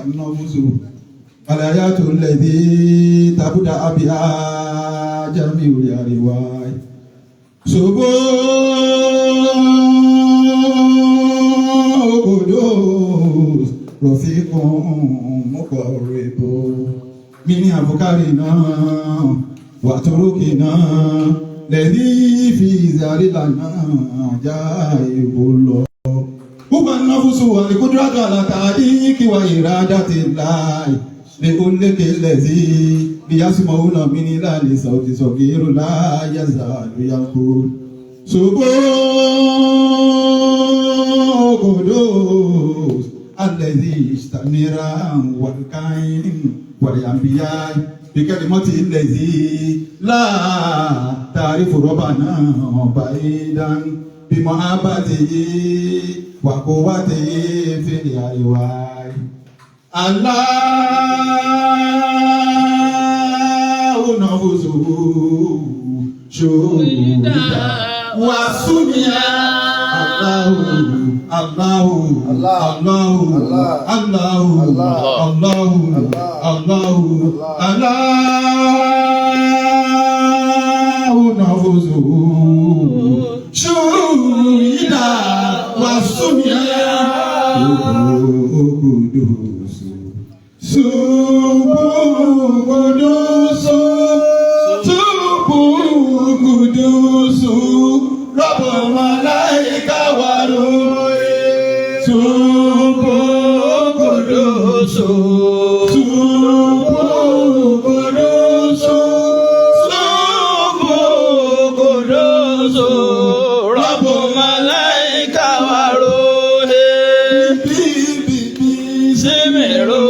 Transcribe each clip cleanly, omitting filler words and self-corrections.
النفس الآيات الذي تبدأ بها جميع الأرواح سبوح قدوس رفيق مقرب من أفكارنا وتركنا الذي في ذلنا عجائب الله هو النفس والقدرة على تحقيق وإرادة الله لكل الذي ليسمعون من إلى صوت صغير لا يزال يقول سبوح قدوس الذي استمر والكائن والأنبياء بكلمة الذي لا تعرف ربنا بعيدا بمحبته وقوته في الأرواح الله نفسه شهودا وسمع الله الله الله الله الله الله الله نفسه شهودا وسمع قدوس سبوح قدوس سبوح قدوس رب الملائكة والروح سبوح قدوس سبوح قدوس سبوح قدوس رب الملائكة والروح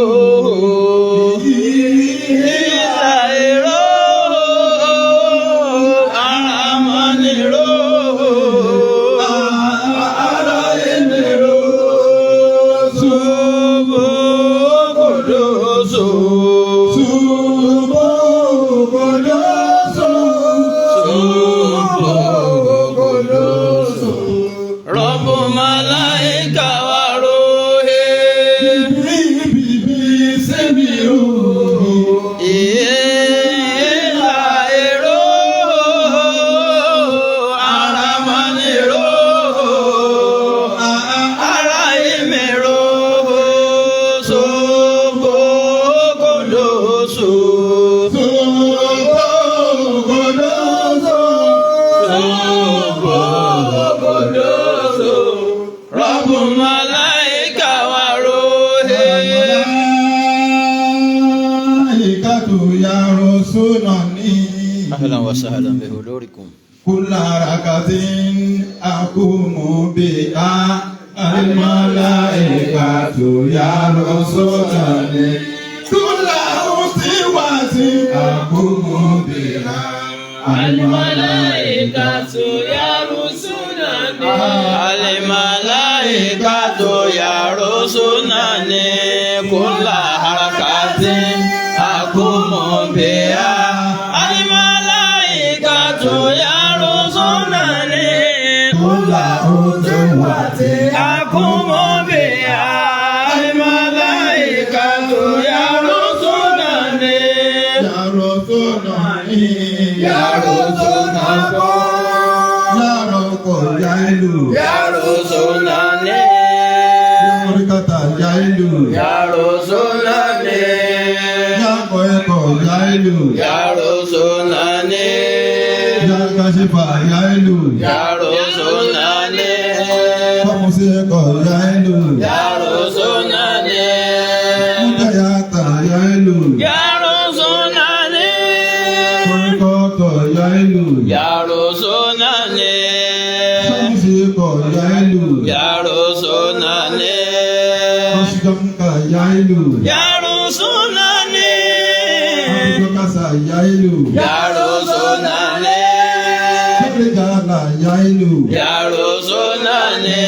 سمروا إلى أرمنرو Ara èmèrò سبوح قدوس Subo godoso, subo godoso. رب الملائكة والروح Bibi semiru, إلى أرمنرو ara ìmìrò ṣògbó kòdòsò subo godoso, ṣògbó kòdòsò rọ́bù màláìka wà róhe. Malaikatu ya rusulani. Ahlan wa sahlan bi hudurikum. كل حركة أقوم بها الملائكة يرصدني كل خطوة أقوم بها الملائكة يرصدني الملائكة يرصدني كل حركة أقوم بها الملائكة يرصدني كل خطوة أقوم بها الملائكة يرصدني يرصدني يرصدني يرقى يعلو يرصدني يركة يعلو يرصدني يقويق يعلو يرصدني يكشف يعلو يرصدني فمسيق يعلو يرصدني متياتا يعلو يرصدني فرقات يعلو يرصدني شمسيق يعلو يرصدني أشجمك يعلو يرصدني أبدكسا يعلو يرصدني فرجالا يعلو يرصدني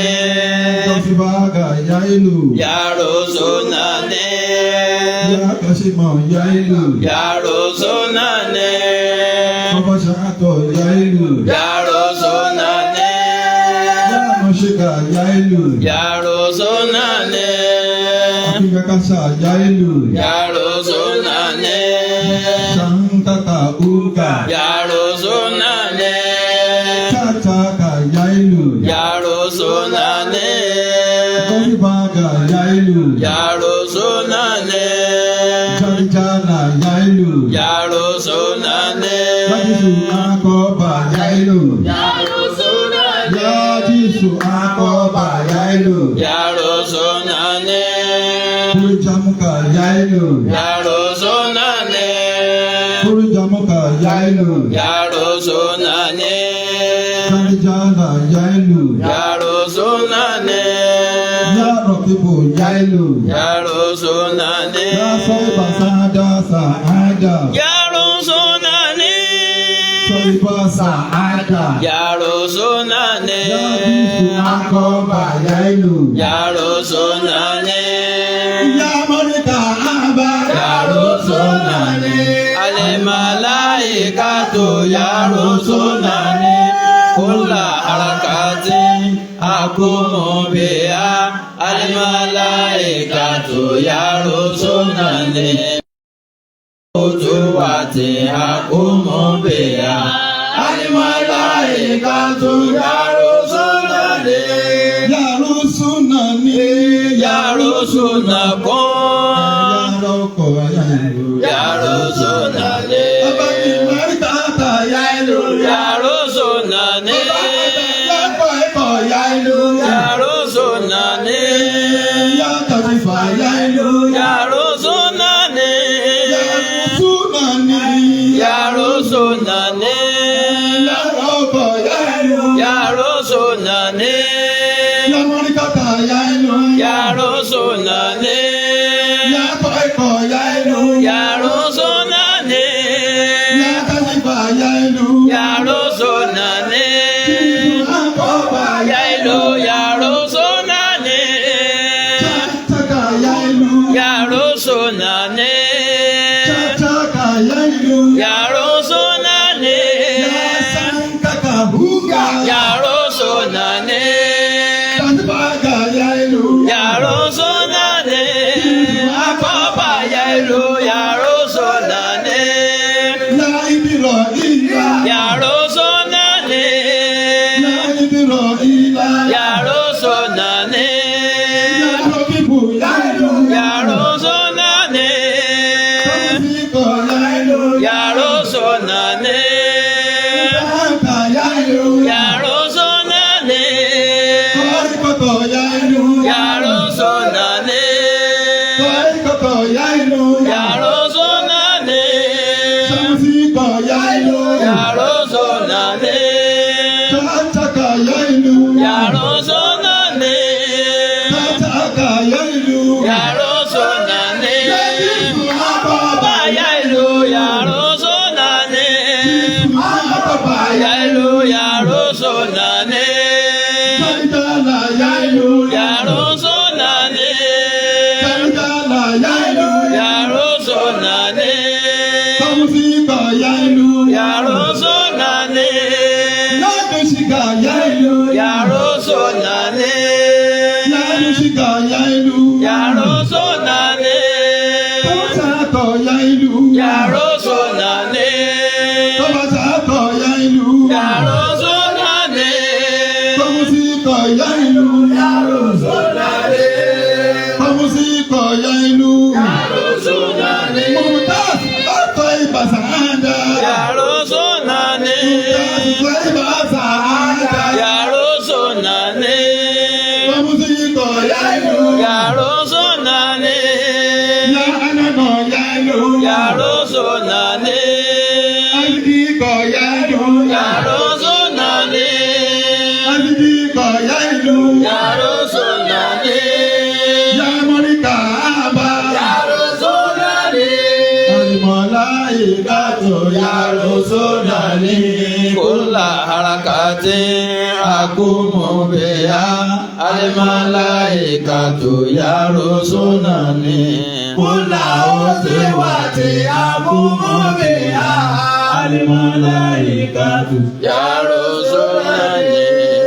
كفباغا يعلو يرصدني يكشم يعلو يرصدني فبشعت يعلو يرصدني يا مشكا يعلو يرصدني Kurigakasha yailu. Yarozonane. Shankaka uga. Yarozonane. Chachaka yailu. Yarozonane. Koribaga yailu. Yarozonane. Jarijala yailu. Yarozonane. Yajisu akoba yailu. Yarozonane. Yajisu akoba yailu. Yarozonane. Kurijamuka yailu. Yarozonane. Kurijamuka yailu. Yarozonane. Jarijala yailu. Yarozonane. Yarokibo yailu. Yarozonane. Yasoiba sada saada. Yarozonane. Soiba saada. Yarozonane. Yajisu akoba yailu. Yarozonane. Yamorika aba. Yarozonane. Alimalaikatu yarozonane. Kula harakati akumu biha. Alimalaikatu yarozonane. Utuwati akumu biha. Alimalaikatu yarozonane. Yarusunani. Yarozonakun. Yaroko yailu. Yarozonane. Ọba mi mọ́ríkà yailu. Yarozonane. Yàtọ̀ ẹ̀kọ́ yailu. Yarozonane. Yàtọ̀ fífa yailu. Yarozonane. Yarusunani. Yarozonane. Yaroko yailu. Yarozonane. Yamorika yailu. Yarozonane. Yàtọ̀ ẹ̀kọ́ yailu. Yarozonane. Yàtọ̀ fífa yailu. Yarozonane. Akọba Yailu yarozonane. Chachaka yailu. Yarozonane. Chachaka yailu. Yarozonane. Yasankaka huga. Yarozonane. Tanbaga yailu. Yarozonane. Akọba yailu yarozonane. Ya ibiro ila. Yarozonane. Ya ibiro ila. Yarozonane. Ya robibu yailu. Yarozonane. Tanfiko yailu. Yarozonane. Tanka yailu. Yarozonane. Korikoto yailu. Yarozonane. Korikoto yailu. Yarozonane. Tanfiko yailu. Yarozonane. Chachaka yailu. Yarozonane. Chachaka yailu. Yarozonane. Yajisu akọba Yailu yarozonane. Akọba Yailu yarozonane. Kaitala yailu. Yarozonane. Kaitala yailu. Yarozonane. Tamusika yailu. Yarozonane. Yadushika yailu. Yarozonane. Yadushika yailu. Yarozonane. Tọ́sàtọ̀ yailu. Yarozonane. Tọ́sàtọ̀ yailu. Yarozonane. Tamusika yailu. Yarozonane. Tamusika yailu. Yarozonane. Mumtaz ọ̀tọ̀ ìbàsàndà. Yarozonane. Mumtaz ìbàsàndà. Yarozonane. Tamusika yailu. Yarozonane. Ya anana yailu. Yarozonane. Azidiko yailu. Yarozonane. Azidiko yailu. Yarozonane. Ya Mọ́ríkà àbá. Yarozonane. Àlìmọ̀láìkàtò Yarozonane. Kula harakati akumu biha alimalaikatu yarozonane. Kula òsèwàtí àkúmọ̀ bíhá. Àlìmọ̀láìkàtò. Yarozonane.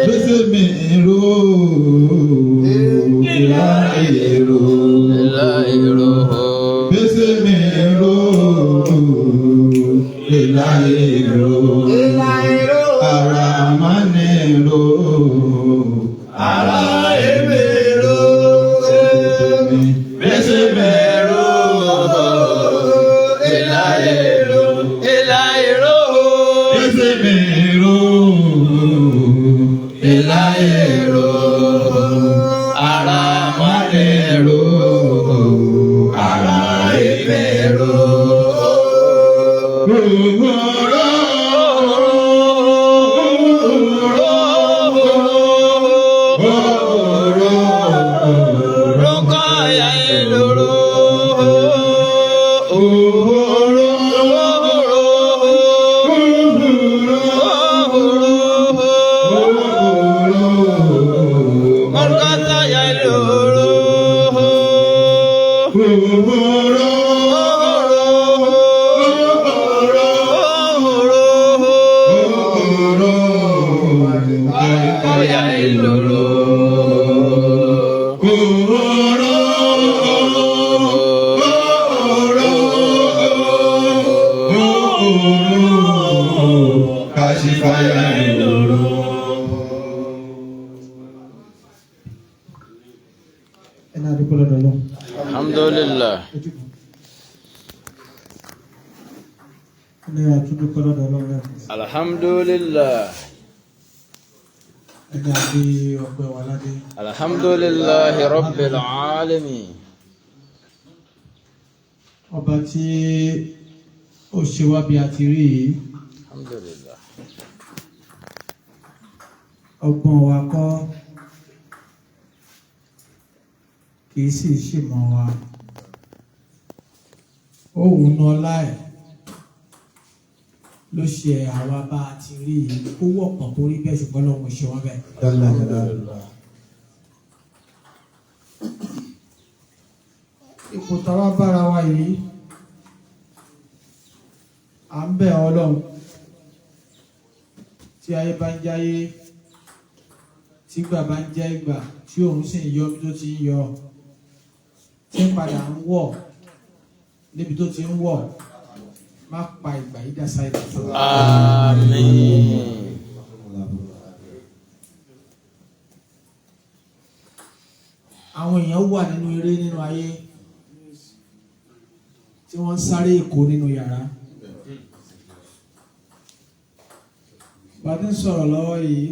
Gbèsè mi rò ìlà èrò. La èrò. Bísí mi rò ìlà èrò. Ara máa ní rò. Ara èmi rò. Bísí mi rò Ìlà èrò. Ìlà èrò. Bísí mi rò Ìlà èrò. Ara máa ní rò. Ara èmi rò. Rọ́kọ̀yà ìloro. Mọ̀rọ́kọ̀yà ìloro. Rọ́kọ̀yà ìloro. Kashifaya ìloro. Ẹni àdúgbò lọ́dọ̀ lọ. Alhamdulillah. Ojúbọ. Ẹni àtúndúkọ lọ́dọ̀ lọ lẹ́ẹ̀kan sí. Alhamdulillah. Ẹni àbí ọpẹ́ wà ládé. Alhamdulillah Rabbil alamin. Ọba tí ó ṣe wá bí a ti rí yìí, Alhamdulillah. Ọgbọ́n wa kọ́ kì í sì ṣìmọ̀ wa. Ó wù ú ọlá ẹ̀ ló ṣe àwa bá a ti rí yìí. Ó wọ̀pọ̀ kó rí bẹ́ẹ̀ ṣùgbọ́n lọ́wọ́ ṣe wọ́n bẹ́ẹ̀. Ipò táwa bára wa yìí, à ń bẹ̀ Ọlọ́run, tí ayé bá ń jáyé, tí ìgbà bá ń jẹ́ ìgbà, tí òun sì ń yọ bí tó ti ń yọ, tí ń padà ń wọ̀ níbi tó ti ń wọ̀, má pa ìgbà yìí dà sáyé fún wa. Àmín. Àwọn èèyàn wà nínú eré nínú ayé tí wọ́n ń sáré èkó nínú yàrá. Bàtí ń sọ̀rọ̀ lọ́wọ́ yìí,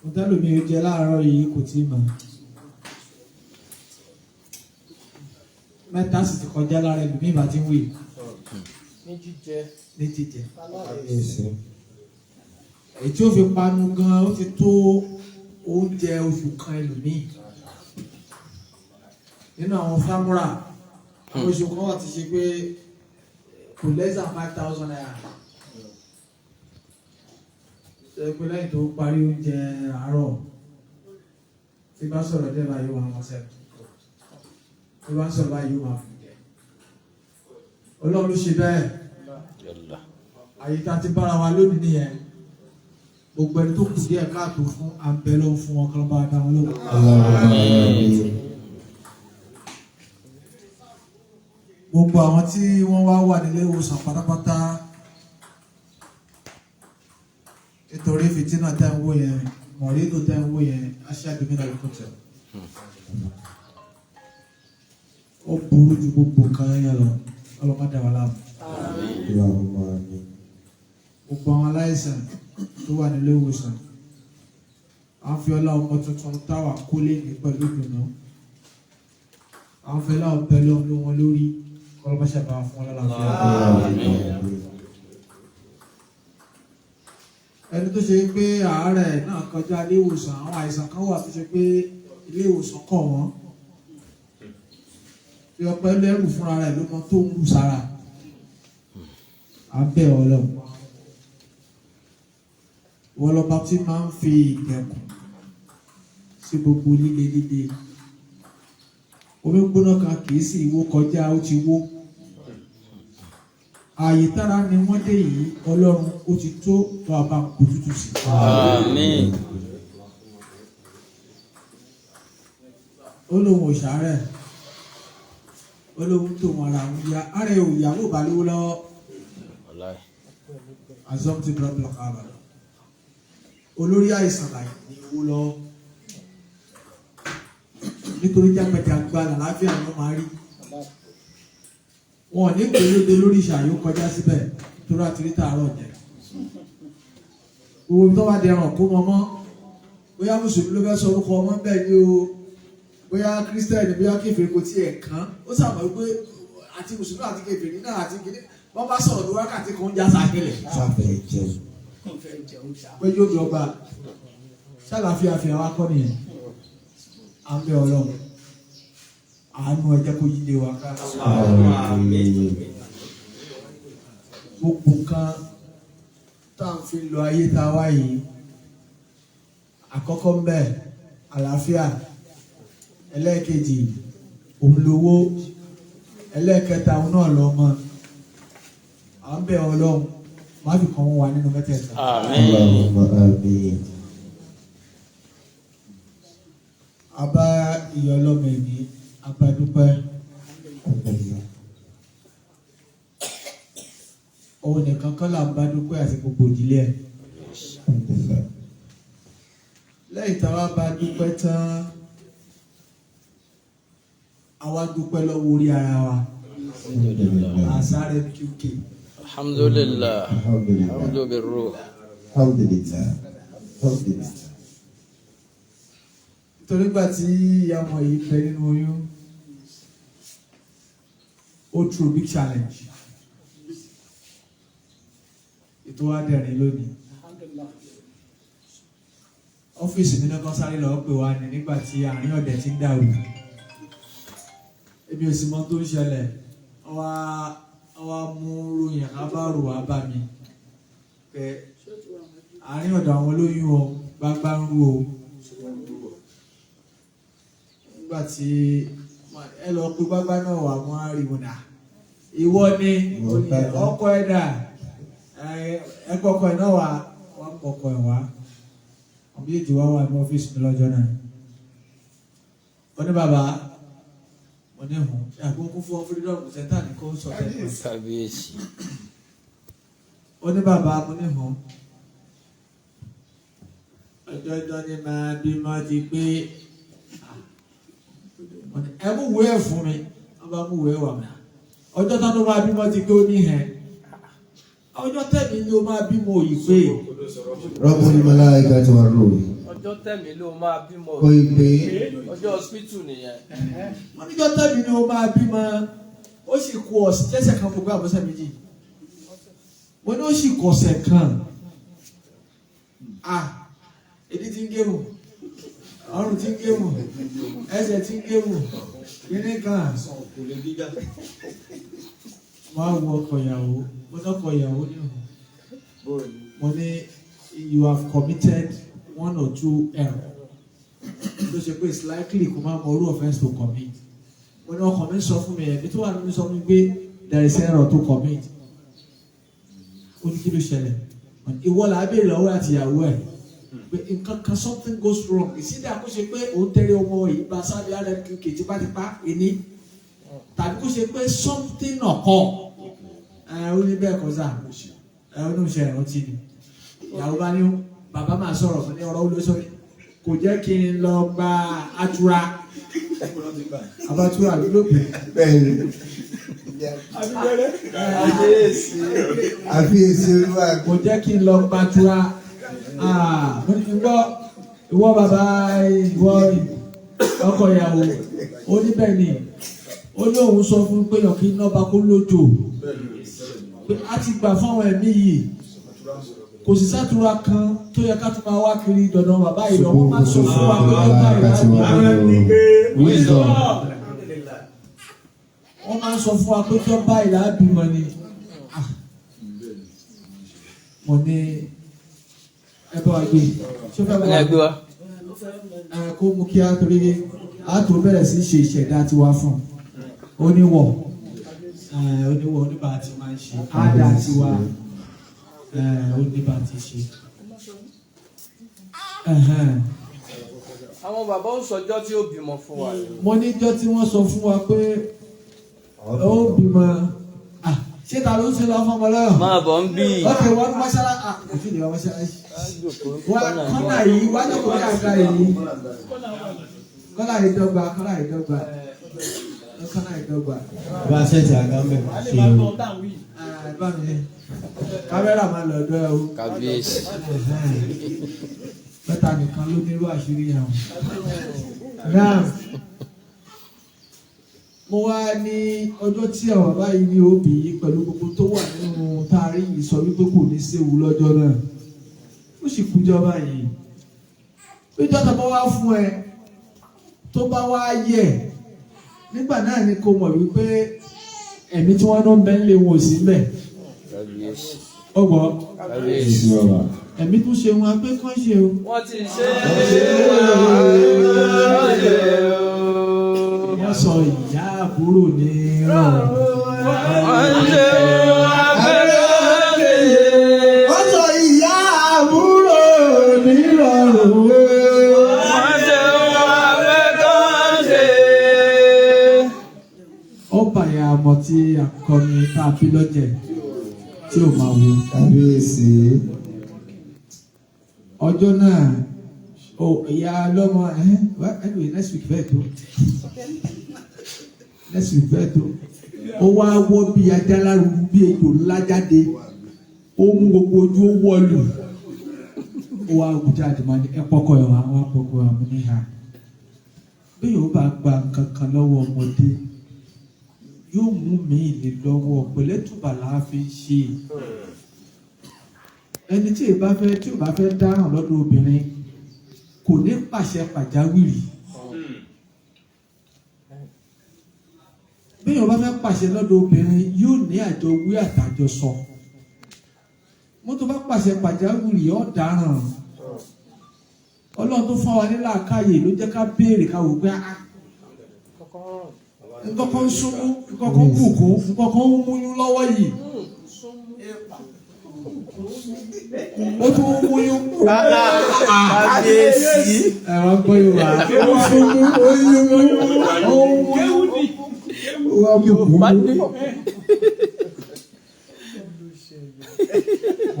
mo tẹ́lòmí ó jẹ láàárọ̀ yìí kò tí ì mọ̀. Mẹ́ta sì ti kọjá lára ẹlòmíì bá ti ń wì Ní jíjẹ. Ní jíjẹ. Èyí tí ó fi panu gan ó ti tó oúnjẹ oṣù kan ẹlòmíì. Nínú àwọn fámúrà, àwọn oṣù kan wà ti ṣe pé kò less than ₦5,000. Ṣé pé lẹ́yìn tó parí oúnjẹ àárọ̀, tí bá sọ̀rọ̀ dẹ́ báyìí yóò máa wọ́n sẹ́nu. Tí bá ń sọ̀rọ̀ báyìí yóò máa fún jẹ. Ọlọ́run ló ṣe bẹ́ẹ̀. Yalla. Àyíká ti bára wa lónìí nìyẹn. Gbogbo ẹni tó kù díẹ̀ káàtó fún àǹbẹ̀ lọ́wọ́ fún wọn kí wọ́n bá dá wọn lóhùn. Àmín. Gbogbo àwọn tí wọ́n wá wà nílé ìwòsàn pátápátá, nítorí fìtínà tẹ́ ń wò yẹn, mọ̀rídù tẹ́ ń wò yẹn, aṣáájú ló tẹ̀. Ó burú ju gbogbo nǹkan yẹn lọ, ọlọ́mọdé wà láàmú. Gbogbo àwọn aláìsàn tó wà nílé ìwòsàn, à ń fi ọlá ọmọ tuntun táwa kólé ní pẹ̀lú ìdùnnú, à ń fi ọlá ọbẹ̀ lọ́wọ́ lé wọn lórí, kọlọ́mọṣẹ́ bá fún wọn lálàáfíà. Ẹni tó ṣe pé àárẹ̀ náà kọjá ilé ìwòsàn, àwọn àìsàn kan wà tó ṣe pé ilé ìwòsàn kọ̀ wọ́n, tí ọpẹ́ lẹ́rù fúnra rẹ̀ ló mọ tó ń rù sára. À ń bẹ̀ Ọlọ́run, wọ́n lọ́ba tí máa ń fi ìdẹ̀kùn sí gbogbo líle líle. Omi gbóná kan kì í sì wó kọjá ó ti wó. Ààyè tára ni wọ́n dé yìí, Ọlọ́run, ó ti tó bá kó tútù sí. Àmín. Ó lóun ò ṣàárẹ̀. Olóhùn tó wọn ara òun ya ara ẹ̀ òyàwó bá lówó lọ́wọ́. Wallahi. Azọ́mtì blọblọ kábà olórí àìsàn láì ní owó lọ́wọ́ nítorí jágbajàgba làlàáfíà ló máa rí. Wọn ò ní pè lóde lórí ìṣàyò kọjá síbẹ̀ torí àti rí tààrọ̀ jẹ. Gbogbo tó bá di ẹran kó mọ mọ́, bóyá mùsùlùmí ló fẹ́ sọ orúkọ ọmọ ń bẹ̀ ni o, bóyá kírísítẹ́nì, bóyá kèfèrí, kò tiẹ̀ kàn. Ó sàmọ̀ wípé àti mùsùlùmí àti kèfèrí náà àti kìíní wọ́n bá sọ̀rọ̀ ní wákàtí kan ń já sàkẹlẹ̀ Sáfẹ́ jẹun. Pé yóò dọ́gba ṣàlàfíà fi àwa kọ́ nìyẹn. À ń bẹ Ọlọ́run, àánú ẹ jẹ́ kó yí lé wa ká. Àmín. Gbogbo nǹkan tá à ń fi lọ ayé tá a wá yìí, àkọ́kọ́ ń bẹ àlàáfíà, ẹlẹ́ẹ̀kejì òun lówó, ẹlẹ́ẹ̀kẹta òun náà lọ́mọ. À ń bẹ Ọlọ́run, má fi kàn wọ́n wà nínú mẹ́tẹ̀ẹ̀ta. Àmín. Allahumma àmín. A bá ìyá ọlọ́mọ ẹ̀mí, a bá dúpẹ́. Alhamdulillah. Òun nìkan kọ́ là ń bá dúpẹ́, àti gbogbo ìdílé ẹ̀. Alhamdulillah. Lẹ́yìn táwa bá dúpẹ́ tán, àwa dúpẹ́ lọ́wọ́ orí ara wa. Alhamdulillah. Àṣà rẹ̀ QK. Alhamdulillah. Alhamdulillah. Alhamdu birruh. Alhamdulillah. Alhamdulillah. Nítorí gbà tí ìyá ọmọ yìí bẹ nínú oyún, ó through big challenge. Ètò wa dẹ̀rìn lónìí. Ọ́fíìsì mi náà kọ́ sáré lọ pè wá ní nígbà tí àárín ọ̀dẹ̀ ti ń dàrú. Èmi ò sì mọ tó ń ṣẹlẹ̀. Wọ́n wá mú ròyìn kábàrò wá bá mi pé àárín ọ̀dọ̀ àwọn olóyún o, gbangba ń rú o. Nígbà tí ẹ lọ pé gbangba náà wà, wọ́n á rí wọn dà. Ìwọ ni ọkọ ẹ dà, ẹ kọkọ ẹ náà wà, wọ́n kọkọ ẹ wá. Àwọn méjèèjì wá wà ní ọ́fíìsì mi lọ́jọ́ náà. Ó ní bàbá, mo ní hùn àgbókún fún freedom center ní kò sọ tẹ́lẹ̀. Kábíyèsí. Ó ní bàbá, mo ní hùn. Ọjọ́ ìjọ ni màá bímọ ti pé. Ẹ mú ìwé ẹ̀ fún mi. Wọ́n bá mú ìwé wà mí. Ọjọ́ tán ló máa bímọ ti pé. Ó ní hẹn. Ọjọ́ tẹ̀mí ni ó máa bímọ òyì pé. Rabbul malaikati war ruh. Ọjọ́ tẹ̀mí ló máa bímọ. Kò ì pé. Ọjọ́ hospital nìyẹn. Wọ́n níjọ́ tẹ̀mí ni ó máa bímọ. Ó sì kú ọ̀sẹ̀ jẹ́sẹ̀ kan gbogbo àbọ̀sẹ̀ méjì. Mo ní ó sì kú ọ̀sẹ̀ kan. Ah, èdè ti ń gérù, ọrùn ti ń gérù, ẹsẹ̀ ti ń gérù, kíní kan. Mo á wo ọkọ ìyàwó, mo ní ọkọ ìyàwó ní òun. Mo ní you have committed one or two error tó ṣe pé it's likely kó má mọ irú offence to commit. Mo ní ọkàn mi sọ fún mi, ẹ̀mí tó wà nínú sọ fún mi pé there is error to commit. Ó ní kí ló ṣẹlẹ̀? Ìwọ là á béèrè lọ́wọ́ àti ìyàwó ẹ̀ pé nǹkan kan, something goes wrong. Ìsídà kó ṣe pé òun tẹ́lẹ̀ ọmọ yìí bá sábẹ́ RMQK tipátipá ẹni, tàbí kó ṣe pé something occur. Ẹ ó ní bẹ́ẹ̀ kọ́ sà, ẹ ó ní òun ṣe ìrántí ni. Ìyàwó bá ní bàbá máa sọ̀rọ̀ fún ní ọ̀rọ̀ olóṣòrí kò jẹ́ kí n lọ gba atura abatura ló pè. Bẹ́ẹ̀ni. Àfiyèsí Olúwa. Kò jẹ́ kí n lọ gba atura. Ah, mo ní gbọ́, ìwọ bàbá, ìwọ ọkọ ìyàwó. Ó ní bẹ́ẹ̀ ni. Ó ní òun sọ fún pé yàn kí iná bá kó lójó pé a ti gbà fáwọn ẹ̀mí yìí, kò sì sátúra kan tó yẹ ká tún máa wá kiri dandan. Bàbá yìí lọ, wọ́n máa sọ fún wa pé ọgbà ìlànà Wisdom. Wọ́n máa ń sọ fún wa pé tó bá ìlà bímọ ni. Ah. Mo ní ẹ bá wa gbé, ṣé ó fẹ́ bá Ní wa ẹgbẹ́ wa. Ẹ kó mú kí á, torí a tó bẹ̀rẹ̀ sí ṣe ìṣẹ̀dá tiwa fún un. Oníwọ̀ ẹ, oníwọ̀ oníbà tí máa ń ṣe ádá tiwa ẹ, oníbà tí ṣe. Ẹhẹ́n. Àwọn bàbá ó sọjọ́ tí ó bímọ fún wa. Mo níjọ́ tí wọ́n sọ fún wa pé Ó bímọ. Ṣé ta ló ń ṣe lọ fún ọmọ lọ́yọ̀? Máa bọ̀ ń bí. Ok, wọ́n mọ́ṣáláṣí. Kò tí ì lè wá mọ́ṣáláṣí. Wá kọ́nà yìí, wá jókòó ní àga yìí. Kọ́nà yìí dọ́gba, kọ́nà yìí dọ́gba. Kọ́nà yìí dọ́gba. Bá a ṣẹ̀ṣẹ̀ àga ń bẹ̀ ṣe o. Bá mi kámẹ́rà máa lọ ọ̀dọ̀ ẹ o. Kábíyèsí. Mẹ́ta nìkan ló nírú àṣírí yẹn o. Náà mo wá ní ọjọ́ tí àwọn bàbá yìí ní òbí yìí pẹ̀lú gbogbo tó wà nínú taari yìí sọ wípé kò ní séwu lọ́jọ́ náà. Ó sì kújọba yìí. Péjọ tó bá wá fún ẹ tó bá wá yẹ nígbà náà ni kò mọ̀ wípé ẹ̀mí tí wọ́n ń bẹ́ ń lé wọn ò sí mbẹ̀. Kábíyèsí. Ọgbọ́n Kábíyèsí. ẹ̀mí tún ṣe wọn pé kán ṣe o. Wọ́n ti ṣe Wọ́n sọ ìyá àbúrò ní rọrùn. Wọ́n ṣe abẹ́rẹ́ Wọ́n sọ ìyá àbúrò ní rọrùn. Wọ́n ṣe abẹ́rẹ́ ṣe. Ó bàyà ọmọ tí akọni tá a bí lọ́jẹ̀ tí ò máa wo. Kábíyèsí. Ọjọ́ náà ó ìyá lọ́mọ ẹ̀ well anyway next week bẹ́ẹ̀ tó next week bẹ́ẹ̀ tó ó wá wọ́ bí ajáláru bí ejò ńlá jáde ó mú gbogbo ojú ó wọ́ọ̀lù ó wá wù jáde máa ní ẹ pọ́kọ ẹ̀ wá wá pọ́kọ ẹ̀ mú ní ha bí yóò bá gba nǹkan kan lọ́wọ́ ọmọdé yóò mú mi lè lọ́wọ́ pẹ̀lẹ́tùbà là á fi ṣe ẹni tí ò bá fẹ́ tí ò bá fẹ́ dáràn lọ́dọ̀ obìnrin kò ní pàṣẹ pàjáwìrì bí yóò bá fẹ́ pàṣẹ lọ́dọ̀ obìnrin yóò ní àjọ wí àtàjọ sọ mọ́tò bá pàṣẹ pàjáwìrì ọ̀ dáràn ọlọ́run tó fún wa ní làákàyè ló jẹ́ ká béèrè ká wò pé ah nǹkankan ń súnmú nǹkankan ń bùkún nǹkankan ń múyún lọ́wọ́ yìí ó tún ń múyún. Kábíyèsí. Ẹ̀rọ ń gbọ́ Yorùbá. Ó súnmú, ó yúnmú, Ó ń múyún. ó wá bùkún.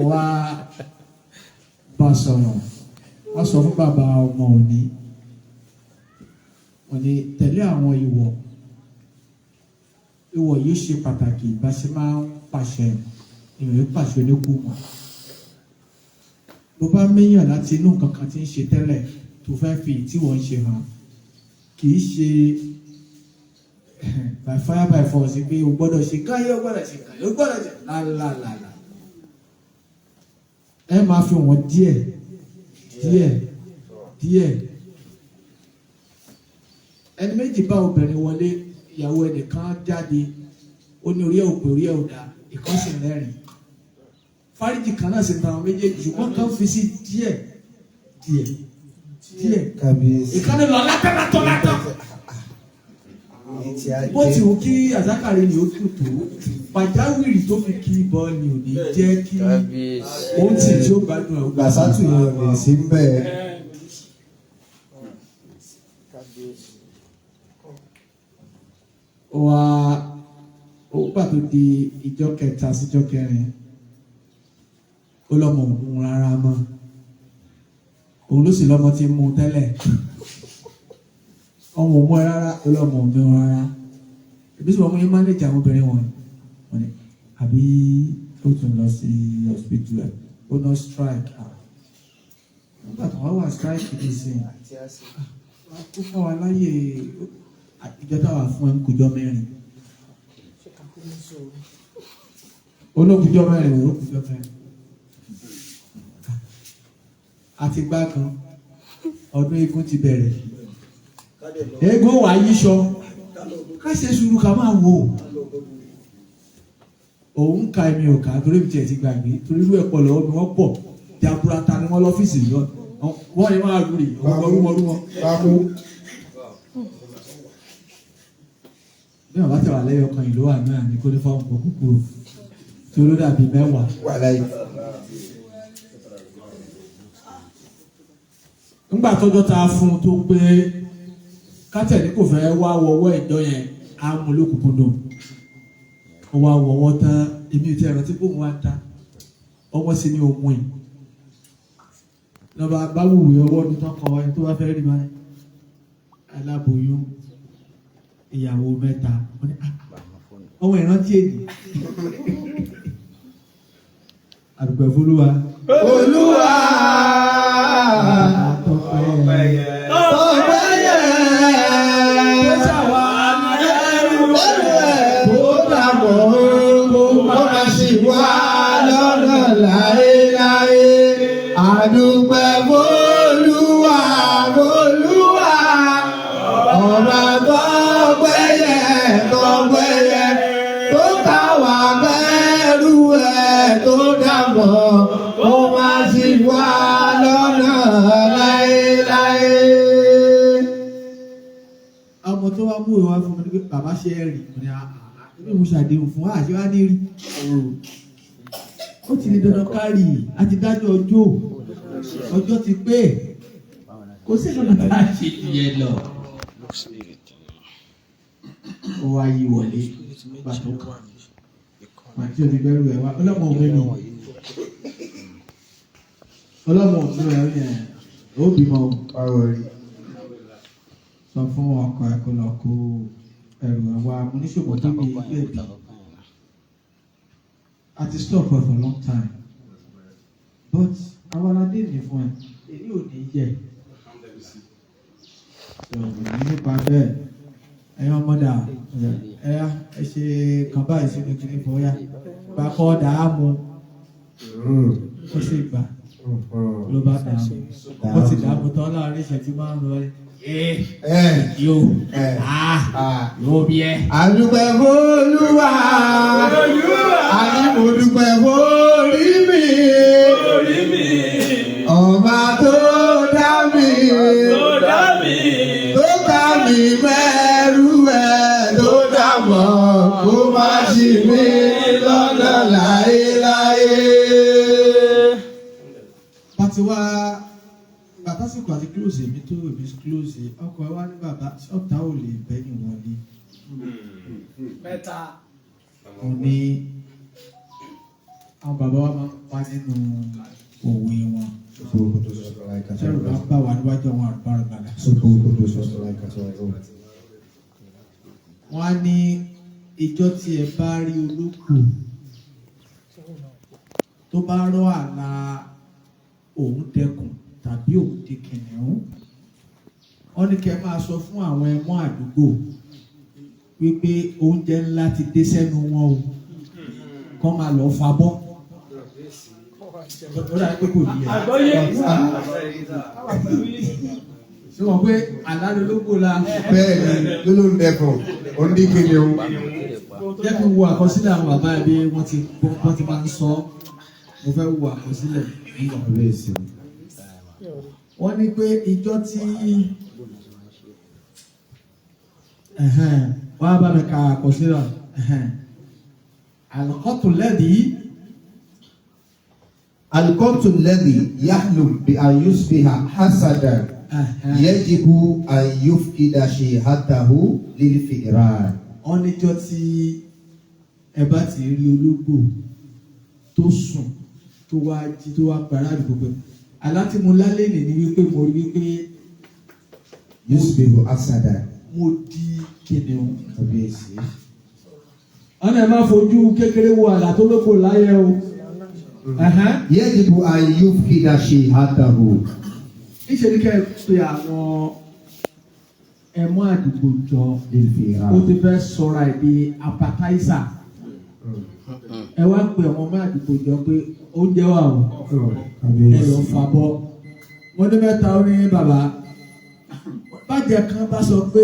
Wá bá sọ̀rọ̀ wá sọ fún bàbá ọmọ òní òní tẹ̀lé àwọn ìwọ̀ ìwọ̀ yìí ṣe pàtàkì bá ṣe máa ń pàṣẹ ìrìn pàṣẹ oníkù mọ́ bó bá méyàn láti inú nǹkan kan tí ń ṣe tẹ́lẹ̀ tó fẹ́ fi tí wọ́n ń ṣe hàn kì í ṣe by fire by force pé o gbọ́dọ̀ ṣe káyé o gbọ́dọ̀ ṣe káyé o gbọ́dọ̀ ṣe lálálàlà ẹ máa fi wọ́n díẹ̀ díẹ̀ díẹ̀ ẹni méjì bá obìnrin wọlé ìyàwó ẹnìkan jáde ó ní orí ẹ̀ ò pé orí ẹ̀ ò dá ìkan sì rẹ́rìn fáríjì kan náà sì ń ta àwọn méjèèjì ṣùgbọ́n kan fi sí díẹ̀ díẹ̀ díẹ̀ Kábíyèsí. ìkànnì lọ látàlátọ̀ látà Èyí tí a bó ti jẹ́. wù kí àzákàrí ni ó kù tó pàjáwìrì tó fi kí ìbọn ni ò ní jẹ́ kí Kábíyèsí. òun tì tí ó gbádùn ẹ̀ ó gbádùn. Gbàsátù yẹn ò lè sí ń bẹ̀. Ó wá ó pàtó di ìjọ kẹta síjọ kẹrin ó lọ́mọ òun rárá mọ́ òun ló sì lọ́mọ tí ń mú un tẹ́lẹ̀ ọmọ òun mú ẹ rárá ó lọ́mọ òun mú rárá ìbí sọ wọn mú yín mánéjì àwọn obìnrin wọn wọn ni àbí ó tún lọ sí hospital ẹ ó ná strike ah nígbà tó wá wà strike ní ìsìn ó fún wa láyè ìjọ táwa fún ẹ ń kújọ mẹ́rin olókùjọ mẹ́rin olókùjọ mẹ́rin àti gbá kan ọdún eégún ti bẹ̀rẹ̀ eégún wà yíṣọ ká ṣe sùúrù ká máa wò ó òun ka èmi ò kà torí mi tiẹ̀ ti gbàgbé torí irú ẹ̀pọ̀ lọ́wọ́ mi wọ́n pọ̀ jaburata ni wọ́n lọ́fíìsì yọ wọ́n ní máa rú rè ọgbọ́n rúmọ rúmọ. Bámú. Bí wọn bá tẹ̀ wà lẹ́yìn ọkàn ìlú wà náà ní kó ní fọ́ọ̀mù kó kúkúrò tí ó dàbí mẹ́wàá. Wà láyé. Ńgbà tọ́jọ́ ta fún un tó pé kátẹ́ẹ̀ní kò fẹ́ wá wọwọ́ ìjọ yẹn Á mú lókùnkúndùn. Ó wá wọ̀wọ́ tán, èmi ò tí ẹ̀ rántí bóun wá ta ọwọ́ sí ní ohun ẹ̀ lọ́ba bá wùwé ọwọ́ ní tán kọ ẹni tó bá fẹ́ rí báyìí, aláboyún, ìyàwó mẹ́ta. Wọ́n ní, "Ah, ọmọ ìrántí èdè àdùpẹ̀ fúlúwa." Olúwa. Àtọ̀pẹ́. Ọpẹ́ yẹ. Tó ṣàwà Lẹ́rù ẹ̀ tó dàbọ̀ kó má sì wá lọ́nà láéláé. Àdúpẹ́ f'Olúwa, f'Olúwa. Ọba tọ́pẹ́ yẹ, tọ́pẹ́ yẹ. Tó ká wá kẹ́rù ẹ̀ tó dàbọ̀ kó má sì wá lọ́nà láéláé. Ọmọ tó wá mú ìwà fún mi ní pé bàbá ṣe é rí. Mo ní àá, ẹbí mo ṣàdéhùn fún wa, àṣẹ wa ní rí. Ó ti di dandan kárì, a ti dájọ́ ọjọ́, ọjọ́ ti pé, kò sí ìṣúná tá a ṣe yẹn lọ. Ó wá yí wọlé pàtó kan pàtó ti bẹ̀rù ẹ̀ wá, ọlọ́mọ òun mi, ọlọ́mọ òun mi ẹ̀ ó bímọ o. Sọ fún ọkọ ẹ kó lọ kó ẹrù ẹ wá. Mo níṣòwò tó bí ilé bí a ti stop her for a long time, but àwọn aládé ní fún ẹ, èyí ò ní yẹ ní nípa bẹ́ẹ̀. Ẹ̀yin ọmọdà, ẹ̀yà ẹ ṣe kàn báyìí sínú kíní fọyà gbàkọ́ dàámu. Ó sì gbà, ló bá dàámu. Ó ti dàámu tán láàrin ìṣẹ́jú 5 ẹ yóò yóò bí ẹ. Àdúpẹ́ f'Olúwa, àní mo dúpẹ́ f'orí mi, ọba tó dá mi, tó ká mi mẹ́rù ẹ̀ tó dà mọ́, kó má ṣì mí lọ́nà láéláé. Pàtí wá bàtásìkò àti close mi tó èmi close ọkọ̀ ẹ wá ní bàbá ṣọ́ọ̀tà ò lè bẹ́yìn wọlé. Mẹ́ta. Mo ní àwọn bàbá wa máa ń pa nínú òwe wọn. Sẹ́rù bá ń bà wá níwájú àwọn àrùbárùbàdà. Wọ́n á ní ìjọ tí ẹ bá rí olóko tó bá rọ́ àlà òun dẹkùn tàbí òun di kìnìún, wọ́n ní kẹ́ máa sọ fún àwọn ẹmọ́ àdúgbò wípé oúnjẹ ńlá ti dé sẹ́nu wọn o, kọ́ máa lọ fabọ́. Ó dàbí pé kò ní ẹ. Àgbọ́yé. Ṣé wọ́n pé àlálólógbò la? Bẹ́ẹ̀ni, ló ń dẹkùn, ó ń dín kìnìún. Jẹ́ kí n wo àkọsílẹ̀ àwọn bàbá ẹ̀ bí wọ́n ti máa ń sọ. Mo fẹ́ wo àkọsílẹ̀. Wọ́n ní pé ìjọ tí wọ́n á bá mi ka àkọsílẹ̀ àlùkọ́tù lẹ́dí. القط الذي يحلم بأن يصبح حسدا يجب أن يفقد شيهته للفئران. Wọ́n níjọ́ tí ẹ bá ti rí ológbò tó sùn, tó wá jí, tó wá gbàrà àdúgbò pé àlá tí mo lálẹ́ nì ní wípé mo rí wípé يصبح أسدا. Mo di kìnìún. Wọ́n náà máa fojú kékeré wo àlá tó lóko láyé o. يجب أن يفقد شيهته. Níṣẹ́ ní kẹ́ ẹ pe àwọn ẹmọ́ àdúgbò jọ, ó للفئران. ti fẹ́ sọra ẹ̀ di appetizer. Ẹ wá pe àwọn ọmọ àdúgbò jọ pé oúnjẹ wà o, ẹ lọ fà bọ́. Mo ní mẹ́ta, ó ní bàbá bàjẹ́ kan bá sọ pé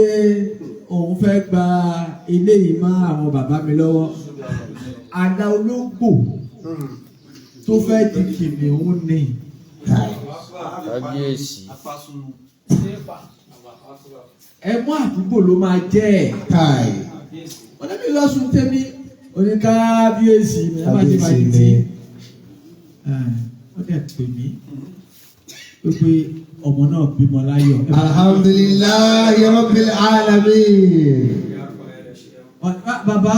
òun fẹ́ gba eléyìí mọ́ àwọn bàbá mi lọ́wọ́. Àlá ológbò tó fẹ́ di kìnìún ni. Kábíyèsí. Ẹmọ́ àdúgbò ló máa jẹ́ ẹ̀. Kai. Wọ́n ní mi lọ sùn tẹ́mi oníkábíyèsí mi ẹ má ti máa Kábíyèsí di tí mi. Wọ́n dẹ̀ pè mí pé ọmọ náà bímọ láyọ̀. الحمد لله رب العالمين. Bàbá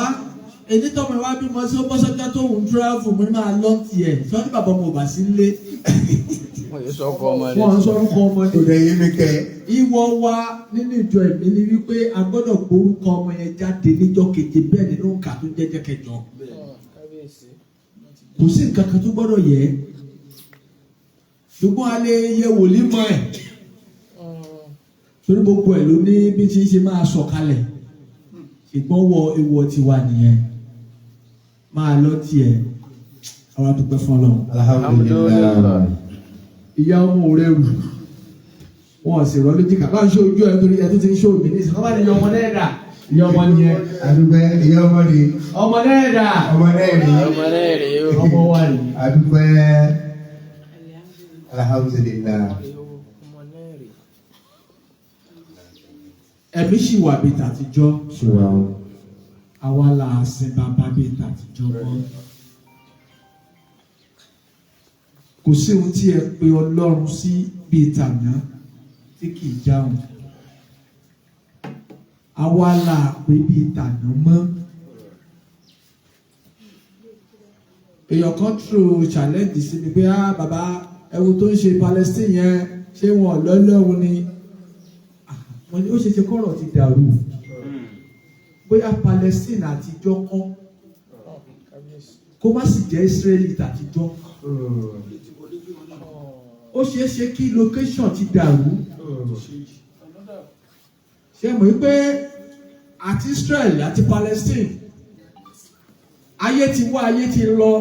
èyí tọmọ ìwà bímọ sí ó bọ́ sọ́jọ́ tó ń travel, mo ní máa lọ tiẹ̀ sọ ní bàbá ọmọ ò bá sí nílé. Wọ́n yóò sọ ọkọ ọmọ rẹ̀. Wọ́n ń sọ orúkọ ọmọ Kò ní. dẹ̀ yé mi kẹ́. Ìwọ wa nínú ìjọ ẹ̀mí ni wípé a gbọ́dọ̀ gbórúkọ ọmọ yẹn jáde níjọ́ keje, bẹ́ẹ̀ nínú nǹka tó jẹ́jẹ́ kẹjọ. Kábíyèsí. Kò sí nǹkan kan tó gbọ́dọ̀ yẹ, ṣùgbọ́n a lè yẹ wòlíì mọ́ ẹ̀, torí gbogbo ẹ̀ ló ní bí tí ń ṣe máa sọ̀kalẹ̀, ṣùgbọ́n wọ ewu tiwa nìyẹn máa lọ tiẹ̀. Àwa dúpẹ́ fún Ọlọ́run. Alhamdulilayi. Ìyá ọmọ rẹ rù, wọn sì rọ lójú kà bá ń ṣe ojú ẹ, nítorí ẹ tó ti ń ṣe òbí ní ìsìn kọ́ bá ní ìyá ọmọ náà dà, ìyá ọmọ nìyẹn. Adúpẹ́, ìyá ọmọ ni. Ọmọ náà dà. Ọmọ náà rí. Ọmọ náà rèé o. Ọmọ wa rèé. Adúpẹ́, alhamdulilayi. Ọmọ náà rèé. Ẹ̀mí sì wà bíi tàtijọ́. Ṣùgbọ́n o. Àwa là á sin bàbá bíi tàtijọ́ mọ́. Kò sí ohun tí ẹ pe Ọlọ́run sí bíi tàná tí kì í jáhùn. Àwa là á pè bíi tàná mọ́. Èèyàn kan throw challenge sí mi pé, "Ah, bàbá, ẹwu tó ń ṣe Palestine yẹn, ṣé wọn ò lọ́lọ́run ni?" Ah, mo ní ó ṣe ṣe kọ́rọ̀ ti dàrú, bóyá Palestine àtijọ́ kọ́, kó má sì jẹ́ Israeli tàtijọ́. Ó ṣeé ṣe kí location ti dàrú. Ṣé mọ̀ wípé àti Israel àti Palestine, ayé ti wá, ayé ti lọ,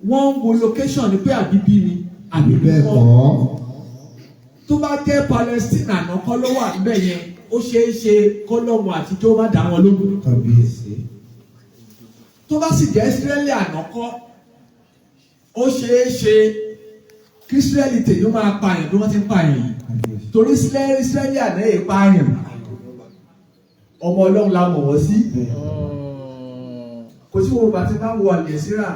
wọ́n ń wo location ni pé àbíbí ni àbí Bẹ́ẹ̀ kọ́. kọ́. Tó bá jẹ́ Palestine àná kọ́ ló wà níbẹ̀ yẹn, ó ṣeé ṣe kọ́lọ́mù àtijọ́ má dá wọn lóhùn. Kábíyèsí. Tó bá sì jẹ́ Ísírẹ́lì àná kọ́, ó ṣeé ṣe kí Ísírẹ́lì tèmi máa pààyàn bí wọ́n ti ń pààyàn yìí. Kábíyèsí. Torí Ísírẹ́lì àná yìí pààyàn, ọmọ Ọlọ́run la mọ̀ wọ́n sí. Kò sí wo bàtí bá wọ àlẹ́síra,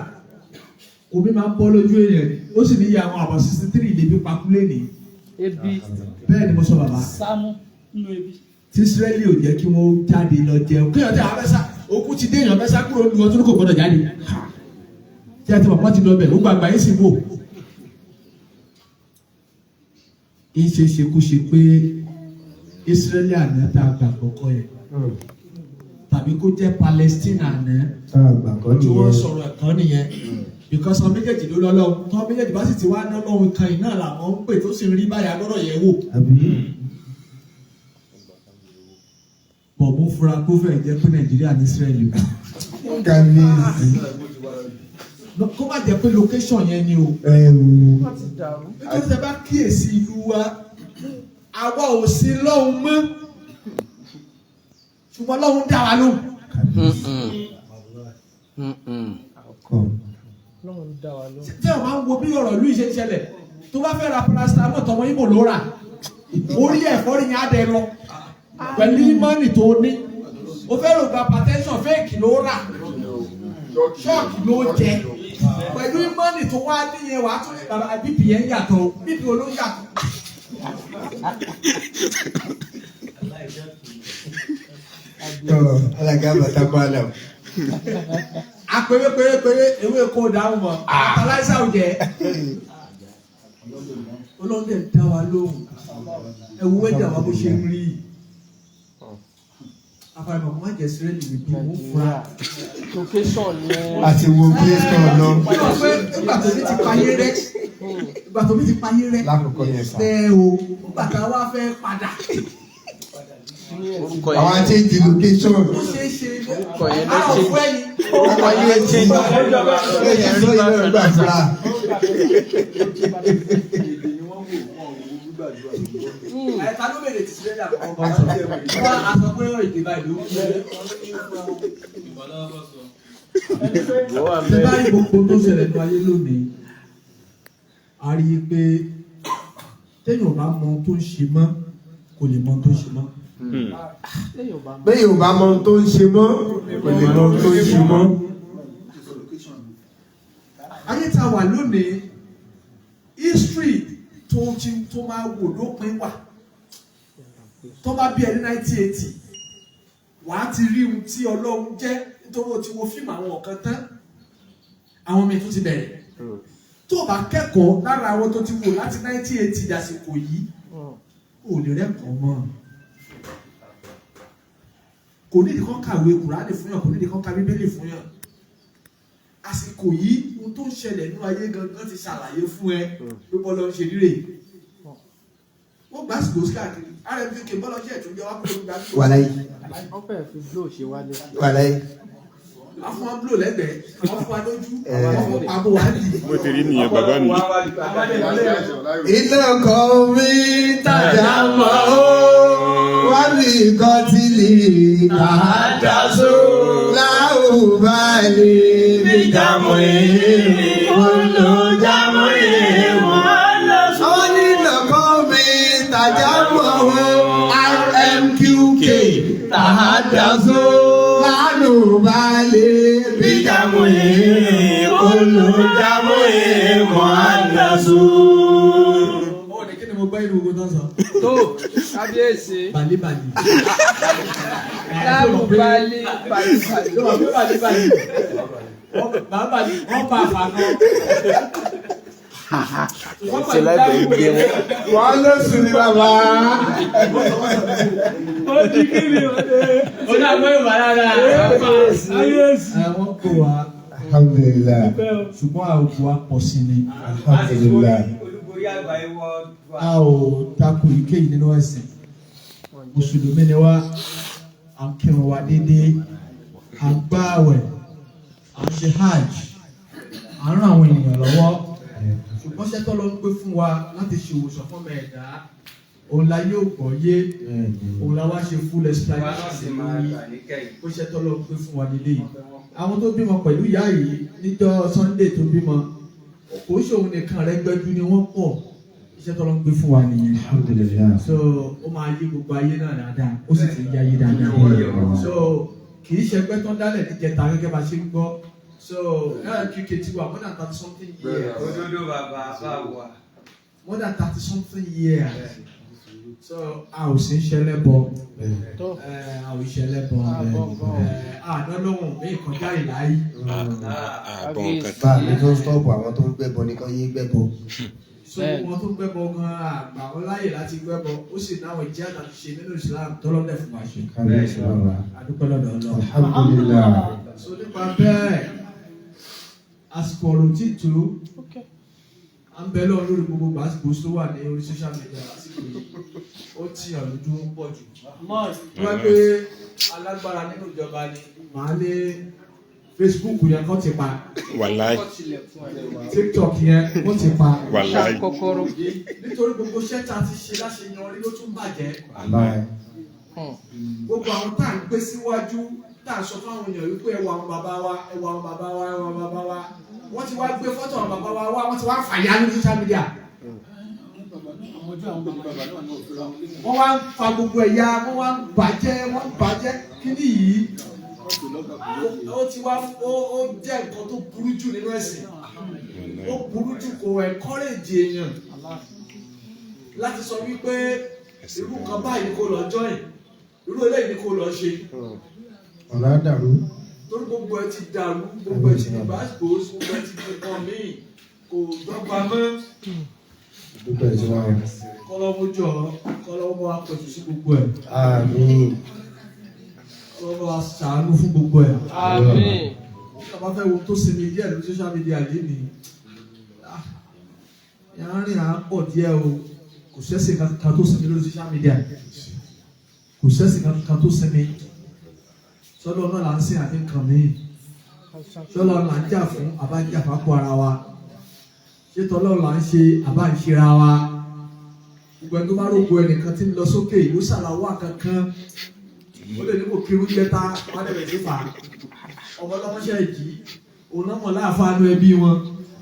omi máa ń bọ́ lójú èèyàn ni. Ó sì ní iye àwọn àbọ̀ 63 lè fi pakúlé ní. Ebi. Bẹ́ẹ̀ ni mo sọ, bàbá. Sámú nínú ebi. Tí Ísírẹ́lì ò jẹ́ kí wọ́n jáde lọ jẹun, kéèyàn tí àwọn fẹ́ sá òkú ti dé, èèyàn fẹ́ sá kúrò lu ọtún, kò gbọdọ̀ jáde. Tí a ti mọ̀ pọ́n ti lọ bẹ̀, ó gbàgbà yín sì wò. Ń ṣe ṣe kó ṣe pé Ísírẹ́lì àná tá a gbàgbọ́ kọ́ yẹn, tàbí kó jẹ́ Palestine àná Tá a gbà kọ́ tí wọ́n nìyẹn. sọ̀rọ̀ ẹ̀kan nìyẹn, because àwọn méjèèjì ló lọ́lọ́run. Tọ́ méjèèjì bá sì ti wá ná lọ́run kan yìí náà làwọn ń pè tó sì ń rí báyà, gbọ́dọ̀ yẹ̀ wò. Àbí. Bọ̀ mo fura kó fẹ́ jẹ́ pé Nàìjíríà ní Ísírẹ́lì o. Kábíyèsí. Kó má jẹ́ pé location yẹn ni o. Ẹ̀wù. Wọ́n ti dàrú. Nítorí tẹ bá kíyèsí ìlú wa, àwa ò sí lọ́hùn mọ́, ṣùgbọ́n lọ́hùn dá wa lóhùn. Kọ̀. Ọlọ́run dá wa lóhùn. Tí àwọn máa ń wo bí ọ̀rọ̀ ìlú yìí ṣe ń ṣẹlẹ̀, tó bá fẹ́ ra paracetamol, tọmọ Ìgbò ló rà, orí ẹ̀fọ́rí yẹn á dẹ lọ pẹ̀lú ìmọ̀nì tó ní. O fẹ́ rò gba hypertension, fake ló rà, ṣọ́ọ̀kì ló jẹ pẹ̀lú ìmọ̀nì tó wá níyẹn. Wàá tún ní bàbá, BP yẹn yàtọ̀, BP olóyàtọ̀. Tọ́ alága bàtà bàlà. Apẹ̀rẹ̀ pẹ̀rẹ̀ pẹ̀rẹ̀ ewé kó dáhùn mọ́ fertilizer ò jẹ́. Ọlọ́run dẹ̀ dá wa lóhùn. Ẹ̀wù wẹ́dà wa bó ṣe ń rí i, àfàìmọ̀ kó má jẹ́ Ísírẹ́lì níbí, mò ń fura. Location yẹn. Àti wo Play Store lọ. Bí wọ́n pé nígbà tó ní ti payé rẹ́, nígbà tó ní ti payé rẹ́ Lákòókò yẹn sà. Bẹ́ẹ̀ o, nígbà tá a wá fẹ́ padà. Orúkọ Àwọn yẹn. change location. Ó ṣeé ṣe. Orúkọ yẹn ló àwọn change. fún ẹ̀yìn. Orúkọ yẹn change. Lẹ́yìn sọ yìí náà gbàdúrà. Ẹ̀ka ló bèrè ti Ísírẹ́lì àkọ́kọ́ wọ́n á sọ pé èdè báyìí ló ń gbé. Wọ́n wà Ṣé bẹ́ẹ̀. báyìí gbogbo tó ṣẹlẹ̀ ní ayé lónìí, a rí i pé téèyàn bá mọ ohun tó ń ṣe mọ́, kò lè mọ ohun tó ń ṣe mọ́. Bẹ́ẹ̀ yóò bá mọ ohun tó ń ṣe mọ́, kò lè mọ ohun tó ń ṣe mọ́. Ayé tá a wà lónìí, history tó ti tó máa wò lópin wà. Tó bá bí ẹ ní 1980, Wàá ti rí ohun tí Ọlọ́run jẹ́ nítorí o ti wo fíìmù àwọn ọ̀kan tán, àwọn míì tún ti bẹ̀rẹ̀. Tó o bá kẹ́kọ̀ọ́ lára àwọn tó ti wò láti 1980 dàsìkò yìí, ò lè rẹ́kọ̀ọ́ mọ́. Kò nídìí kan kàwé Kùránì fún yàn, kò nídìí kan ka Bíbélì fún yàn. Àsìkò yìí, ohun tó ń ṣẹlẹ̀ nínú ayé gangan ti ṣàlàyé fún ẹ pé bọ́lá ń ṣe rírè. Wọ́n gbà àsìkò sí káàkiri RMK, bọ́lá ṣe ẹ̀tún jẹ́ wá kúrò nígbà tó. Wàláyé. Wọ́n fẹ́ẹ̀ fi blow ṣe wálé. Wàláyé. Wọ́n fún wa blow lẹ́gbẹ̀ẹ́, wọ́n fún wa lójú, wọ́n fún pàbó wa nì. Bó ti rí nìyẹn, bàbá mi. Iná kan mi tàjà mọ́ ó wá ní nǹkan tí lè tàdásó láwùbálì bíjàmù olùjàmù ìwọ̀n. Àwọn nínà kan mi tàjà mọ́ ó RMQK tàdásó láwùbálì bíjàmù olùjàmù ìwọ̀n àdásó. Ó ní kí ni mo gbọ́ inú ogun tó ń sọ. Tó kábíyèsí. Bàlíbàlì. Láàbù balí balí balí. Ló wà pé bàlíbàlì. Bàbàlì wọ́n bá a fà náà. Wọ́n Ṣe láìpẹ́ gbé wọn. Wọ́n ló sùn ní bàbá. Ó di kí ni o dé. Ó dà gbọ́ Yorùbá dáadáa. Kábíyèsí. Wọ́n kó wa, Alhamdulillah. ṣùgbọ́n a ò bu wa pọ̀ sí ni. Alhamdulillah. Olúborí àgbáyé wọ́n. A ò takò èyíkéyìí nínú ẹ̀sìn. Mùsùlùmí ni wá, à ń kírun wa déédéé, à ń gbààwẹ̀, à ń ṣe hajj, à ń ran àwọn ènìyàn lọ́wọ́. Ṣùgbọ́n ṣẹ́ tó lọ ń gbé fún wa láti ṣe ìwòsàn fún ọmọ ẹ̀dá, òun la yóò gbọ́ yé, òun la wá ṣe full explanation lórí bó ṣe tó lọ ń gbé fún wa nílé yìí. Àwọn tó bímọ pẹ̀lú ìyá yìí níjọ́ Sunday tó bímọ, kò ń ṣòun nìkan rẹ gbẹ́jú ni wọ́n pọ̀. Iṣẹ́ tó lọ ń gbé fún wa nìyẹn. Alhamdulillah. So ó máa yí gbogbo ayé náà dáadáa, ó sì ti ń yí ayé dáadáa. So kì í ṣẹgbẹ́ tán dálẹ̀ níjẹta gẹ́gẹ́ bá ṣe ń gbọ́. So LQK ti wà more than 30 something years. Òdodo bàbá bá wà. More than 30 something years. So a ò sì ń ṣẹlẹ́bọ. Tó. A ò ṣẹlẹ́bọ. Àná lóhùn mí kọjá ìláyé. Àbọ̀ nǹkan. Bá mi tó ń stọ́ọ̀pù àwọn tó ń gbẹ́bọ nìkan yé gbẹ́bọ. So wọn tó gbẹ́bọ gan àgbà wọn láàyè láti gbẹ́bọ, ó sì náwọn ìjẹ́ àtàtúnṣe ṣe nínú Islam tọ́lọ́dẹ̀ fún wa ṣe. Kábíyèsí bàbá. Adúpẹ́ lọ́dọ̀ Ọlọ́run. Alhamdulillah. So nípa bẹ́ẹ̀, àsìkò ọ̀rọ̀ tí tó à ń bẹ lọ́wọ́ lórí gbogbo gbàsìkò tó wà ní orí social media lásìkò yìí, ó ti hàn lójú ń pọ̀ jù. Tó bá pé alágbára nínú ìjọba ni màá lé Facebook yẹn kọ́ ti pa, Wàláì. TikTok yẹn kọ́ ti pa, Wàláì. Kọ́kọ́rọ́. nítorí gbogbo iṣẹ́ tá a ti ṣe láṣeyọrí ló tún bàjẹ́. Wàláì. Gbogbo àwọn tá à ń gbé síwájú, tá à ń sọ fáwọn èèyàn wípé ẹwà àwọn bàbá wa, ẹwà àwọn bàbá wa, ẹwà àwọn bàbá wa, wọ́n ti wá gbé fọ́tò àwọn bàbá wa wá, wọ́n ti wá fàyà ní social media. Wọ́n wá ń fa gbogbo ẹ̀yà, wọ́n wá ń bàjẹ́, wọ́n ń bàjẹ́ kíní yìí. Ó ti wá ó jẹ́ nǹkan tó burú jù nínú ẹ̀sìn. Ó burú jù, kò encourage èèyàn láti sọ wípé irú nǹkan báyìí ni kò lọ join, irú eléyìí ni kò lọ ṣe, Ọ̀nà dàrú. torí gbogbo ẹ ti dàrú, gbogbo ẹ ti di gbàgbó, gbogbo ẹ ti di nǹkan míì, kò dọ́gba mọ́. Dúpẹ́ tí wọ́n. Kọ́lọ́mú jọ, kọ́lọ́mú wa pẹ̀tù sí gbogbo ẹ̀. Àmín. Kọ́lọ́mú wa ṣàánú fún gbogbo ẹ̀. Àmín. Tí a bá fẹ́ wo tó sinmi díẹ̀ lórí social media lénìí, ìyá ń rìn à ń pọ̀ díẹ̀ o. Kò sẹ́sìn kankan tó sinmi lórí social media, kò sẹ́sìn kankan tó sinmi. Sọ́dọ̀ náà là ń sìn àti nǹkan míì, sọ́dọ̀ là ń jà fún àbá ń jà fápò ara wa, ṣé tọ́lọ́ là ń ṣe àbá ń ṣera wa? Gbogbo ẹni tó bá rògbò ẹnìkan tí ń lọ sókè ìlú sàlàwà kankan, ó lè ní kò kiri jẹta wọn lè sí fà ọmọ ọlọ́mọṣẹ́ yìí, òun náà mọ̀ láàfáànú ẹbí wọn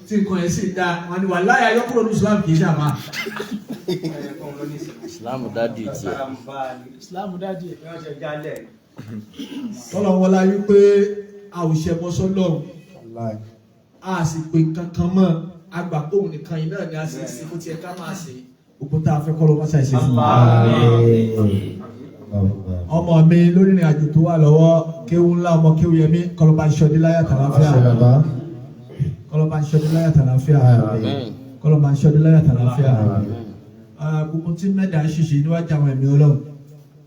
tí nǹkan ẹ̀ sì dáa, wọn ni wà láyà yọkúrò ní Islam kì í ṣàmà. Islam dádì tiẹ̀. Islam dádì ẹ̀. Tọ́lọ̀ wọlá wípé a ò ṣẹbọ sọ́lọ́run, Wàláì. a sì pé kankan mọ́, àgbà kóhun nìkan yìí náà ni a sì ń sin bó tiẹ̀ ká máa ṣe. Gbogbo tá a fẹ́ kọ́ ló wọ́n ṣàìṣe fún wa. Àmín. Ọmọ mi lórí ìrìn àjò tó wà lọ́wọ́, kéwú ńlá, ọmọ kéwú yẹmí, kọlọba ìṣọdí láyà tàlàáfíà. Àṣẹ bàbá. Kọlọba ìṣọdí láyà tàlàáfíà. Àmín. Kọlọba ìṣọdí láyà tàlàáfíà. Àmín. Gbogbo tí mẹ́ta ń ṣiṣẹ́ níwájú àwọn ẹ̀mí Ọlọ́run,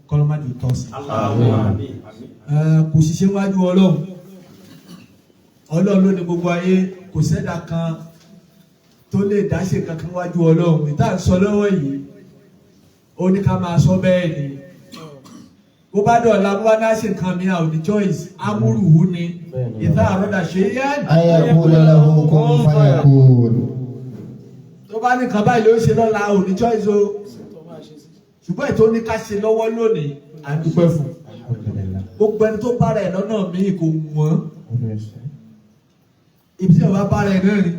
kọlọba jù tọ́ sí. Kò ṣiṣẹ́ wájú Ọlọ́run. Ọlọ́run ló ní gbogbo ayé, kò sẹ́dá kan tó lè dáṣe kankan wájú Ọlọ́run. Ìta ń sọ lọ́wọ́ yìí, ó ní ká máa sọ bẹ́ẹ̀ ni. Bó bá dọ̀la, bó bá náà ṣe nǹkan mi, àwọn ní choice amúrùwú ni ìta àrọ́dà ṣe é yẹn. Ayakuna lahu kun fayakun. Tó bá ní nǹkan báyìí ló ṣe lọ́la, ò ní choice o. Ṣùgbọ́n ètò ní ká ṣe lọ́wọ́ lónìí, à ń dúpẹ́ fún. Alhamdulillah. Gbogbo ẹni tó bára ẹ̀ lọ́nà míì kò wọ́n. Ibi tí ọba bára ẹ̀ náà ni.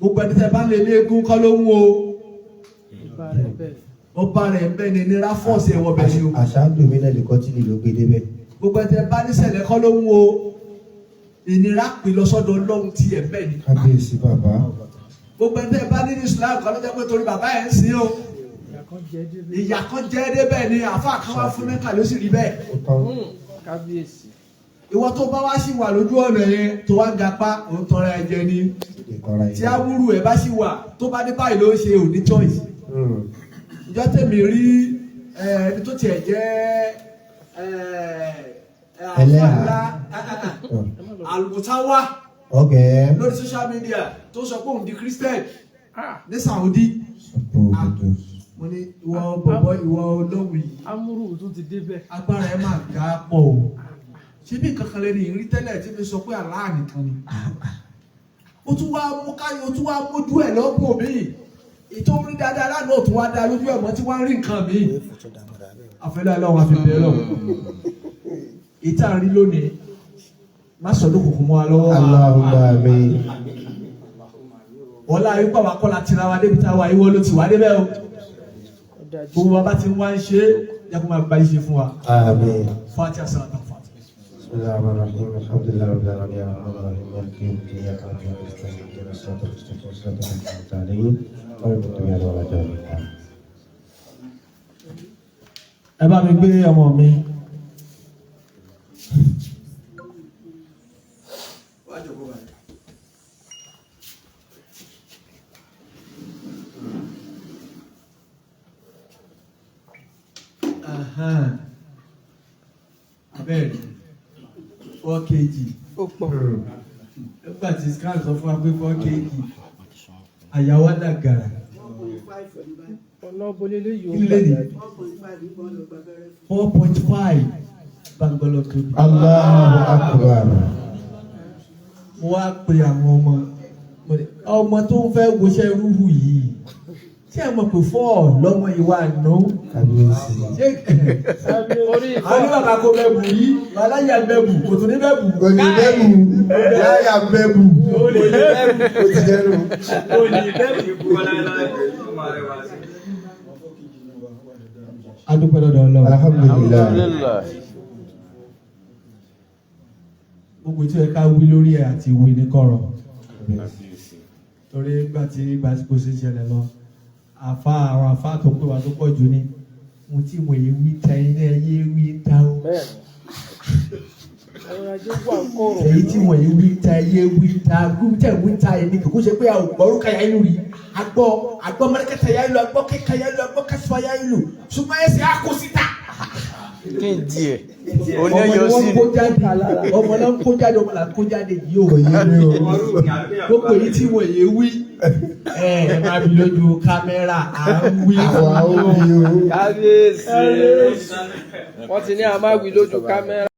Gbogbo ẹni tẹ́ bá lè léegun kọ́ ló ń wo. Ó bára ẹ̀ bẹ́ẹ̀ ni nira fọ́ọ̀sì ẹ̀wọ̀ bẹ̀ ni o. Àṣà domina lè kọ́ tí lè ló gbé débẹ̀. Gbogbo ẹni tẹ́ bá níṣẹ̀lẹ̀ kọ́ ló ń wo. Ìnira pè lọ sọ́dọ̀ Ọlọ́run ti ẹ̀ bẹ́ẹ̀ ni. Kábíyèsí bàbá. Gbogbo ẹni tẹ́ bá ní Islam kọ́ ló jẹ́ pé torí bàbá ẹ̀ ń sin o. Ìyà kan jẹ́ débẹ̀ ni àfa kan wá fún mẹ́kà ló sì rí bẹ́ẹ̀. Ó tán. Kábíyèsí. Ìwọ tó bá wá sí wà lójú ọ̀nà yẹn tó wá ń gapá, òun tọrọ ẹ jẹ ni. Ìkọra Tí awúrú ẹ bá sì wà tó bá dé báyìí ló ń ṣe, òní choice. Ìjọ tèmi rí ẹni tó tiẹ̀ jẹ́ Ẹlẹ́hà. àlùmùtáwá Ok. lórí social media tó sọ pé òun di Christian ní Saudi. Mo ní ìwọ bọ̀bọ̀, ìwọ olóhùn yìí, Amúrù tún ti débẹ̀. agbára ẹ máa ga pọ̀ o. Ṣé bí kankan lè ní ìrí tẹ́lẹ̀ tí mi sọ pé Allah nìkan ni, ó tún wá mú káyọ̀, ó tún wá mójú ẹ̀ lọ́gbọ̀n mi, ìtò ń rí dáadáa lánàá, ó tún wá dá lójú ẹ̀ mọ́ tí wọ́n ń rí nǹkan mi. Àfẹ́lẹ́ Ọlọ́run, àfi bẹ́ẹ̀ lọ. Ìta ń rí lónìí, má sọ lókùnkùn mọ́ wa lọ́wọ́. Allahumma amin. Ọlá ayé pàwọn akọ́lá tira wa débi tá a wà, ìwọ ló ti wà débẹ̀ o. Gbogbo wa bá ti ń wá ń ṣe é, yẹ kó máa gba iṣẹ́ fún wa. Amin. Fati asalata fati. بسم الله الرحمن الرحيم. الحمد لله رب العالمين. الرحمن الرحيم. مالك يوم الدين. اياك نعبد واياك نستعين. اهدنا الصراط المستقيم. صراط الذين انعمت عليهم غير المغضوب عليهم ولا الضالين. Ẹ bá mi gbé ọmọ mi. Abẹ́rẹ́ 4 kg. Ó pọ̀. Nígbà tí scan sọ fún wa pé 4 kg, àyà wa dàgàrà. Ọ̀nà bolélé yìí ó Kí lè ní 4.5 bangalore tóbi. Allahu akbar. Mo wá pe àwọn ọmọ, mo ní, ọmọ tó ń fẹ́ woṣẹ́ rúhù yìí, tí ẹ mọ̀ pé fọ́ lọ́mọ ìwà nù. Kábíyèsí. Ṣé Orí àwọn ní bàbá kò bẹ́ẹ̀ bù yìí, aláya bẹ́ẹ̀ bù, kò tún ní bẹ́ẹ̀ bù. Kò ní bẹ́bù, láyà bẹ́bù. Ó lè bẹ́ẹ̀ bù. Ó ti jẹ́nu. Ó lè bẹ́ẹ̀ bù. A dúpẹ́ lọ́dọ̀ Ọlọ́run. Alhamdulillah. Alhamdulillah. Gbogbo tí ó yẹ ká wí lórí ẹ̀ àti wí ní kọ̀rọ̀. Torí nígbà tí gbàsíkò ṣe ṣẹlẹ̀ lọ, àfa àwọn àfa tó pè wá tó pọ̀ jù ní mo tí mo yé wí ta iná yé wí ta o. Bẹ́ẹ̀ni. Ọ̀rọ̀ ajé wà ń kọ̀rọ̀. Èyí tí wọ́n yé wí ta yé wí ta gúútẹ̀ wí ta èmi kò kó ṣe pé a ò gbọ́ orúkọ yà ìlú rí, agbọ́ agbọ́ mẹ́rẹ́kẹ́tà yà ìlú, agbọ́ kẹ́kẹ́ yà ìlú, agbọ́ kẹsàn yà ìlú, ṣùgbọ́n ẹsẹ̀ á kó síta. Kí n díẹ̀. Ọmọ ni Oníyọ wọ́n sí kó jáde, ọmọ náà ń kó jáde, ọmọ là ń kó jáde yìí o. Kò yé mi o. Gbogbo èyí tí wọ́n yé wí, ẹ ẹ máa fi lójú kámẹ́rà à ń wí. Àwa ó bí o. Kábíyèsí. Wọ́n ti ní a máa wí lójú kámẹ́rà.